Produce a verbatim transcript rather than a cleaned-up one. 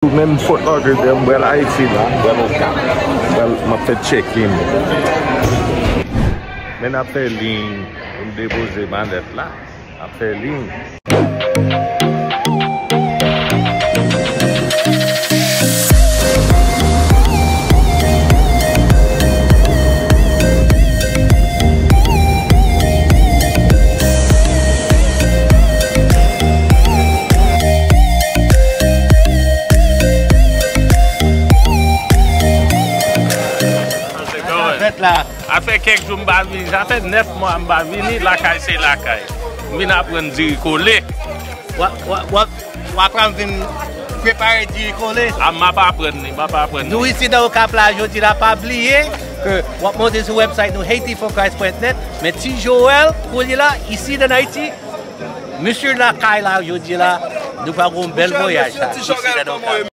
Menm Fort Lauderdale, m pral Ayiti la, m pral Okap. M pral, m ap fè check-in. Men n ap fè liy pou m depoze malèt la. N ap fè liy. Sa fèt la. Sa fè kèk jou m pa vini. Sa fè nèf mwa m pa vini. Lakay se lakay. M vin aprann diri kole. W ap, w ap, w ap, w ap aprann vin prepare diri kole. A, m ap aprann li, m ap aprann li. Nou isi nan Okap la, jodi la, pa bliye ke w ap monte sou website nou, haiti for christ point net. Men Ti Joel, kounye la, isi nan Ayiti, misye lakay la, jodi la, nou pral gon bèl voyaj sa, isi nan Okap.